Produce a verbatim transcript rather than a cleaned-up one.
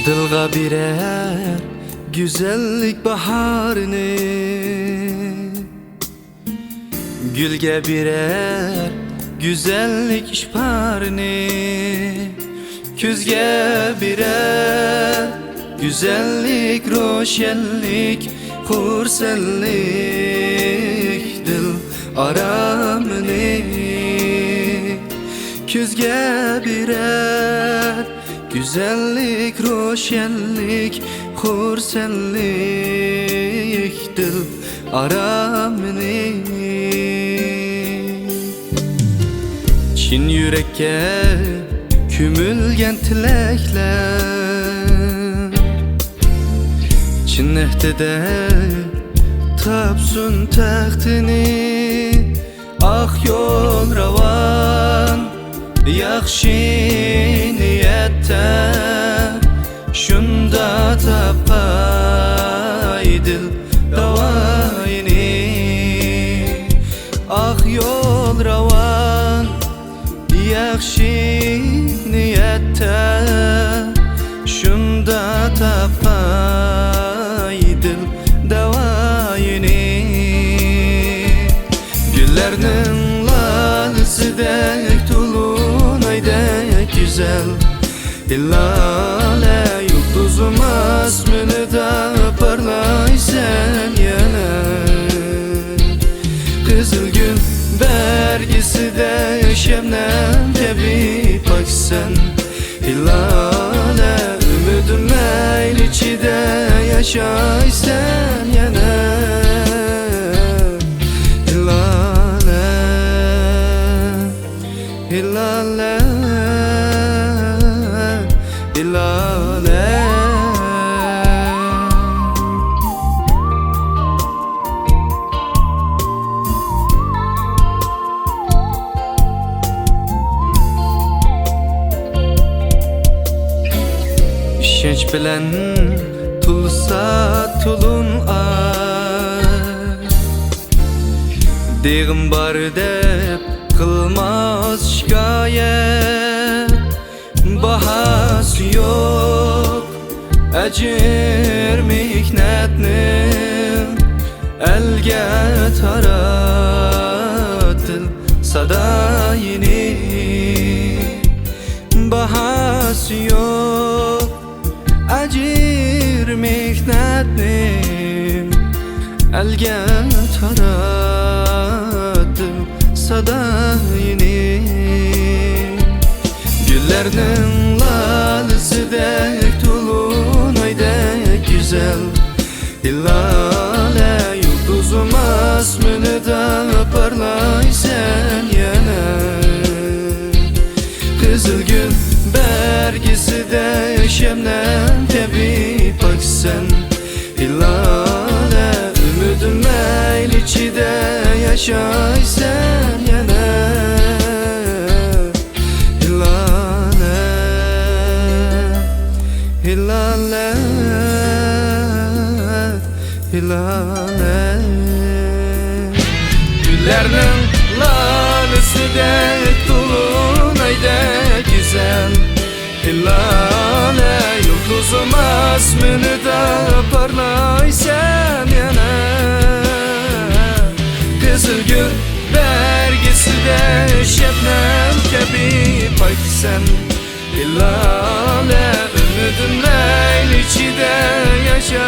دىلغا بېرەر گۈزەللىك باھارنى، گۈلگە بېرەر گۈزەللىك ئىپارنى، كۆزگە بېرەر گۈزەللىك، روشەنلىك، خۇرسەنلىك، دىل ئارامىنى. كۆزگە بېرەر گۈزەللىك، روشەنلىك، خۇرسەنلىك، دىل ئارامىنى. چىن يۈرەككە كۆمۈلگەن تىلەكلەر، چىن ئەھدىدە تاپسۇن تەختىنى. ئاق يول راۋان، ياخشى نىيەتتە شۇندا تاپقاي دىل داۋايىنى. ئاق يول راۋان، ياخشى نىيەتتە شۇندا تاپقاي دىل داۋايىنى. گۈللەرنىڭ لالىسىدەك، تولۇن ئايدەك گۈزەل، ھىلالە يۇلتۇزۇم ئاسمىنىدا پارلايسەن يەنە. قىزىل گۈل بەرگىسىدە شەبنەم كەبى پاكسەن، ھىلالە ئۈمىدىم مەيلى ئىچىدە ياشايسەن يەنە. ھىلالە، ھىلالە، ھىلالە. ئىشەنچ بىلەن تولسا تولۇن ئاي، دېغىم بار دەپ قىلماس شىكايەت. باھاسى يوق ئەجىر مېھنەتنىڭ، ئەلگە تاراتىل سادايىنى. باھاسى يوق ئەجىر مېھنەتنىڭ، ئەلگە تاراتىل سادايىنى. گۈللەرنىڭ لالىسىدەك، تولۇن ئايدەك گۈزەل، ھىلالە يۇلتۇزۇم ئاسمىنىدا پارلايسەن يەنە. قىزىل گۈل بەرگىسىدە شەبنەم كەبى پاكسەن، ھىلالە ئۈمىدىم مەيلى ئىچىدە ياشايسەن يەنە. ھىلالە، ھىلالە، ھىلالە. گۈللەرنىڭ لالىسىدەك، تولۇن ئايدەك گۈزەل، ھىلالە يۇلتۇزۇم ئاسمىنىدا پارلايسەن يەنە. قىزىل گۈل بەرگىسىدە شەبنەم كەبى پاكسەن، ھىلالە ئۈمىدىم مەيلى ئىچىدە ياشا.